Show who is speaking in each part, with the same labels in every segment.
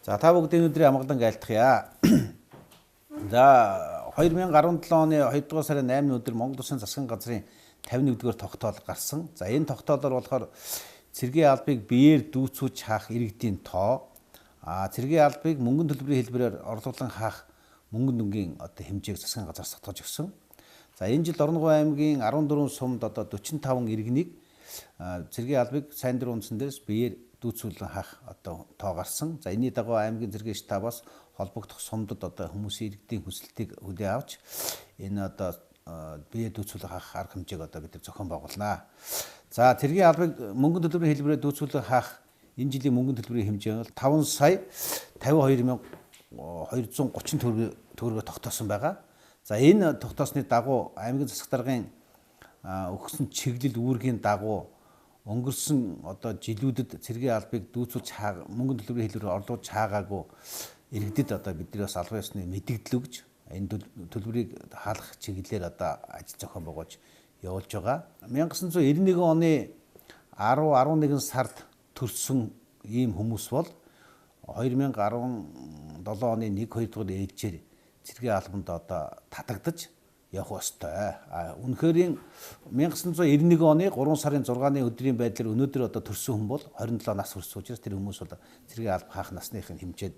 Speaker 1: За та бүгдийн өдрийн амгалан айлтгая. За 2017 оны 2 дугаар сарын 8-ны өдөр Монгол Улсын засгийн газрын 51-р тогтоол гарсан. За энэ тогтоолоор болохоор цэргийн албыг биеэр дүүцүүлж хаах иргэдийн тоо, цэргийн албыг мөнгөн төлбөрийн хэлбэрээр орлуулан хаах мөнгөн дүнгийн одоо хэмжээг засгийн газраас тогтоож өгсөн. За энэ жил Дорногов аймгийн 14 сумд одоо 45 иргэнийг цэргийн албыг сайн дурын үндсэн дээрс биеэр дүүцүүлэн хаах одоо тоо гарсан. За энэний дагуу аймгийн цэргийн штабаас холбогдох сумдад одоо хүмүүсийн иргэдийн хүсэлтийг хүлээн авч энэ одоо биеэр дүүцүүлэн хаах арга хэмжээг одоо бид нар зохион байгуулнаа. За цэргийн албыг мөнгөн төлбөрийн хэлбэрээр дүүцүүлэн хаах энэ жилийн мөнгөн төлбөрийн хэмжээ нь 5 сая 52,230 төгрөгөөр тогтоосон байгаа. За энэ тогтоосны дагуу аймгийн засаг даргын өгсөн чиглэл үүргийн дагуу өнгөрсөн одоо жилүүдэд цэргийн албыг дүүцүүлж мөнгөн төлбөрийн хэлбэрээр орлуулж хаагаагүй иргэдэд одоо бидний бас албан ёсны мэдэгдэл өгж энэ төлбөрийг хаалгах чиглэлээр одоо ажил зохион байгуулж явуулж байгаа. 1991 оны 10 11 сард төрсөн ийм хүмүүс бол 2017 оны 1 2 дугаар ээлжээр цэргийн албанд одоо татагдаж явах ёстой. Үнэхээр 1991 оны 3 сарын 6-ны өдрийн байдлаар өнөөдөр одоо төрсөн хүн бол 27 нас хүрсэн учраас тэр хүмүүс бол цэргийн алба хаах насныхын хэмжээд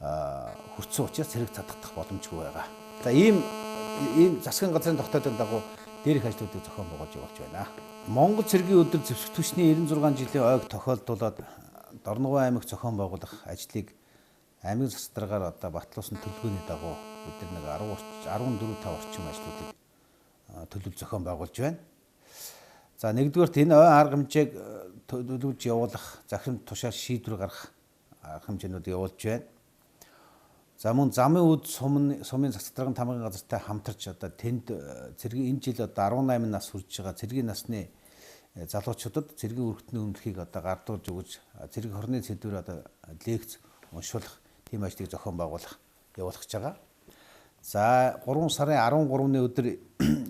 Speaker 1: хүрсэн учраас цэрэг татагдах боломжгүй байгаа. За ийм засгийн газрын тогтоолын дагуу дээрх ажлуудыг зохион байгуулж явуулж байна. Монгол цэргийн өдөр зэвсэг түвшний 96 жилийн ойг тохиолдуулаад Дорногов аймагт зохион байгуулах ажлыг аймгийн засаг даргаар одоо батлуулсан төлөвлөгөөний дагуу бид нар нэг 14 5 орчим ажлуудыг төлөв зохион байгуулж байна. За нэгдүгээрт энэ ой арга хэмжээг төлөвлөж явуулах захирамж тушаал шийдвэр гаргах арга хэмжээнүүд явуулж байна. За мөн замын үд сумын засаг даргын тамгын газартай хамтарч одоо тэнд цэргийн энэ жил одоо 18 нас хүрж байгаа цэргийн насны залуучуудад цэргийн үүрэгтний үнэлэхийг одоо гардуулж өгөж цэрэг хорны сэдвээр одоо лекц уншуулах тийм ажлыг зохион байгуулах явуулах гэж байгаа. За 3 сарын 13-ны өдөр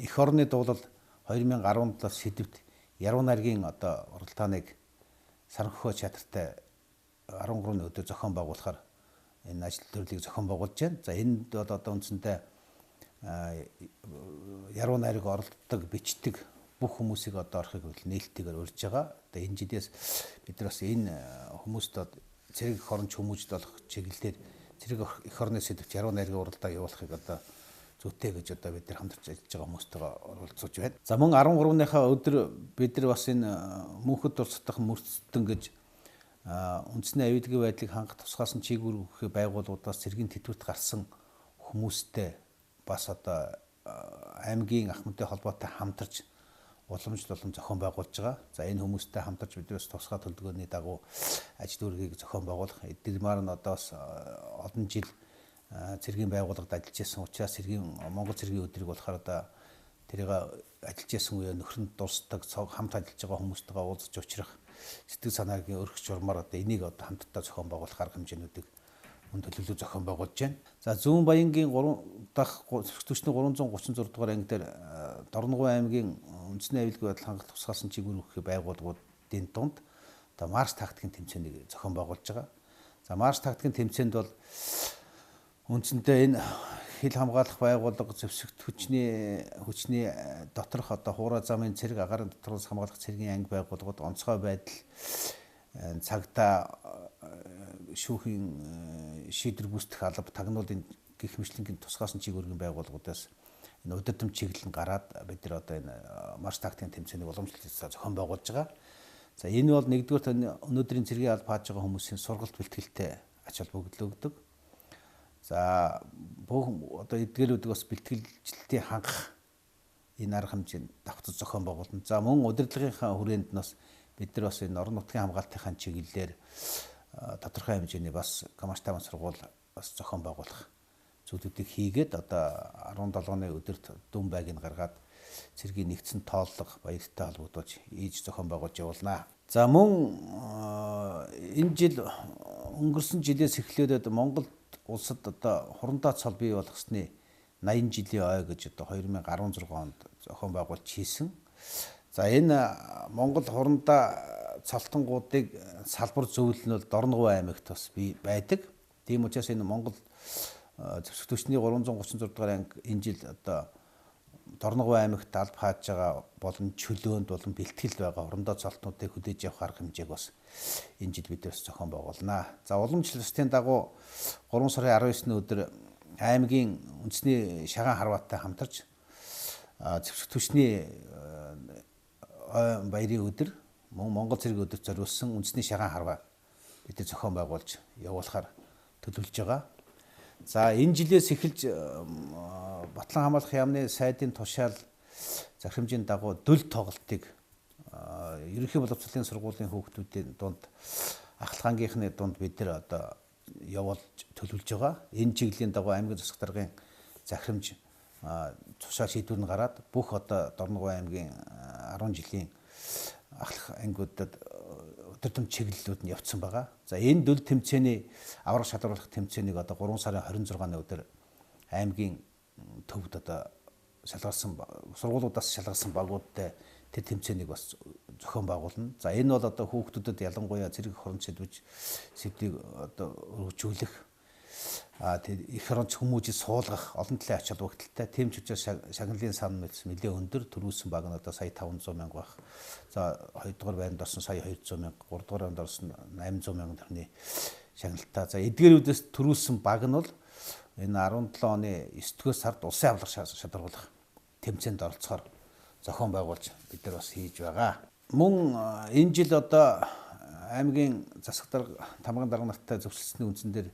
Speaker 1: эх орны дуулал 2017 сэдвт Яруу найргийн одоо уралдааныг саранхой театртай 13-ны өдөр зохион байгуулахаар энэ ажил төрлийг зохион байгуулж байна. За энд бол одоо үндсэндээ яруу найраг оролддог, бичдэг бүх хүмүүсийг одоо орохыг нээлттэйгээр урьж байгаа. Одоо энэ жилээс бид нар бас энэ хүмүүст цэрэг эх оронч хүмүүжил болох чиглэлээр цэрэг эх орны сэдвт яруу найргийн уралдаа явуулахыг одоо зүйтэй гэж одоо бид нар хамтарч ажиллаж байгаа хүмүүстэйгээ оролцож байна. За мөн 13-ныхаа өдөр бид нар бас энэ мөнхөд дурсах мөрцдөн гэж үндэсний аюулгүй байдлыг хангах тусгаасан чийгүүр өгөх байгууллагуудаас цэргийн тэтгэврт гарсан хүмүүстэй бас одоо аймгийн ах мөнтэй холбоотой хамтарч уламжлал болон зохион байгуулж байгаа. За энэ хүмүүстэй хамтарч биднээс тусгай төлөвлөгөөний дагуу ажил үүргийг зохион байгуулах. Эдгээр нь одоо бас олон жил цэргийн байгууллагад ажиллаж байсан учраас цэргийн Монгол цэргийн өдрийг болохоор одоо тэрийг ажиллаж байсан үеэ нөхрөнд дурсдаг, хамт ажиллаж байгаа хүмүүстэйгээ уулзаж уулзах сэтгэл санааг өргөх журмаар одоо энийг одоо хамтдаа зохион байгуулах арга хэмжээнүүдийг мөн төлөвлөлөө зохион байгуулж байна. За Зүүн Баянгийн 3 дахь зэвсэг түвшний 336 дугаар анги дээр Дорногов аймгийн үндэсний аюулгүй байдал хангах тусгаасан чиглэл өгөх байгууллагуудын дунд одоо марш тактикийн тэмцээнийг зохион байгуулж байгаа. За марш тактикийн тэмцээнд бол үндсэндээ энэ хил хамгаалах байгууллага зэвсэгт хүчний доторх одоо хуурай замын цэрэг агаарын дотроос хамгаалах цэргийн анги байгууллагууд онцгой байдал цагдаа шүүхийн шийдвэр гүйцэтгэх алба тагнуулын гих мэтлэнгийн тусгаасан чиглэлийн байгууллагуудаас энэ удирдам чиглэл нь гараад бид нар одоо энэ марш тактикийн тэмцээнийг уламжлалт зохион байгуулж байгаа. За энэ бол нэгдүгээр өнөөдрийн цэргийн алба хааж байгаа хүмүүсийн сургалт бэлтгэлтэй ач холбогдол өгдөг. За бүх одоо эдгээрүүдийг бас бэлтгэлчлэлтийн хангах энэ арга хэмжээнд давхцаж зохион байгуулна. За мөн удирдлагынхаа хүрээнд нь бас бид нар бас энэ орон нутгийн хамгаалтынхаа чиглэлээр тодорхой хэмжээний бас Камаштабын сургууль бас зохион байгуулах зүйлүүдийг хийгээд одоо 17-ны өдөрт дүн байг нь гаргаад цэргийн нэгдсэн тооллого баяртай холбогдуулж ийж зохион байгуулж явуулнаа. За мөн энэ жил өнгөрсөн жилээс эхлээд Монгол улсад одоо хурандаа цол бий болгосны 80 жилийн ой гэж одоо 2016 онд зохион байгуулж хийсэн. За энэ Монгол хурандаа цолтонгуудыг салбар зөвлөл нь бол Дорногов аймагт бас бий байдаг. Тийм учраас энэ Монгол зэвсэг түвшний 336 дугаар анги энэ жил одоо Дорногов аймагт алба хааж байгаа болон чөлөөнд болон бэлтгэл байгаа хорондоо цолтнуудыг хүлээж авах арга хэмжээг бас энэ жил бид бас зохион байгуулнаа. За, уламжлал бусдын дагуу 3 сарын 19-ны өдөр аймгийн үндэсний шагаан харваатай хамтарч зэвсэг түвшний баярын өдөр, мөн Монгол цэрэг өдөрт зориулсан үндэсний шагаан харваа бид зохион байгуулж явуулахар төлөвлөж байгаа. За, энэ жилээс эхэлж Батлан хамгаалах яамны сайдын тушаал захирамжийн дагуу дөл тоглолтыг ерөнхий боловсролын сургуулийн хүүхдүүдийн дунд, ахлах ангийнхны дунд бид нар одоо явуулж төлөвлөж байгаа. Энэ чиглэлийн дагуу аймгийн засаг даргын захирамж, тушаал шийдвэр нь гараад бүх одоо Дорногов аймгийн 10 жилийн ахлах ангиудад өдөртөм чиглэлүүд нь явцсан байгаа. За, энэ дөл тэмцээний аварга шалгаруулах тэмцээнийг одоо 3 сарын 26-ны өдөр аймгийн төвд одоо шалгарсан сургуулиудаас шалгарсан багуудтай тэр тэмцээнийг бас зохион байгуулна. За, энэ бол одоо хүүхдүүдэд ялангуяа цэрэг эх орон сэдвж сэдвийг одоо өргөжүүлэх, тэр эх оронч хүмүүжил суулгах олон талын ач холбогдолтой. Тийм ч учраас шагналын сан нэлээд өндөр. Төрүүлсэн баг нь одоо сая 500 мянга байх. За, 2 дугаар байранд орсон сая 200 мянга, 3 дугаар байранд орсон 800 мянга төгрөгийн шагналтай. За, эдгээрүүдээс төрүүлсэн баг нь бол энэ 17 оны 9 дугаар сард улсын авлага шалгаруулах тэмцээнд оролцохоор зохион байгуулж бид нар бас хийж байгаа. Мөн энэ жил одоо аймгийн засаг дарга, тамган дарга нартай зөвшөлдсөний үндсэн дээр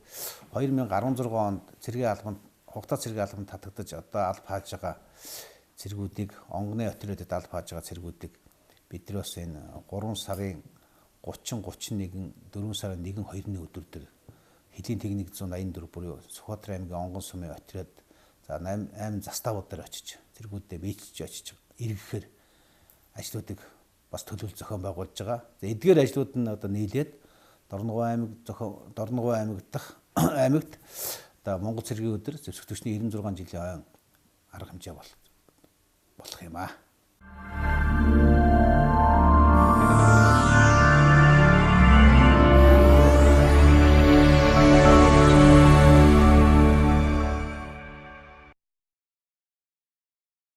Speaker 1: 2016 онд цэргийн албанд, хугацаа цэргийн албанд татагдаж одоо алба хааж байгаа цэргүүдийг, онгоны отрядад алба хааж байгаа цэргүүдийг бид нар бас энэ 3 сарын 30, 31, 4 сарын 1, 2-ны өдөр дээр Хөлийн техник 184 буюу Сүхбаатар аймгийн онгон сумын отряд, за 8 8 заставууд дээр очиж цэргүүдээ биелж очиж эргэхээр ажлуудыг бас төлөвлөл зохион байгуулж байгаа. За, эдгээр ажлууд нь одоо нийлээд Дорногов аймаг зохион Дорногов аймаг дахь аймагт одоо Монгол цэргийн өдөр, зэвсэг түвшний 96 жилийн ойн арга хэмжээ болох юм аа.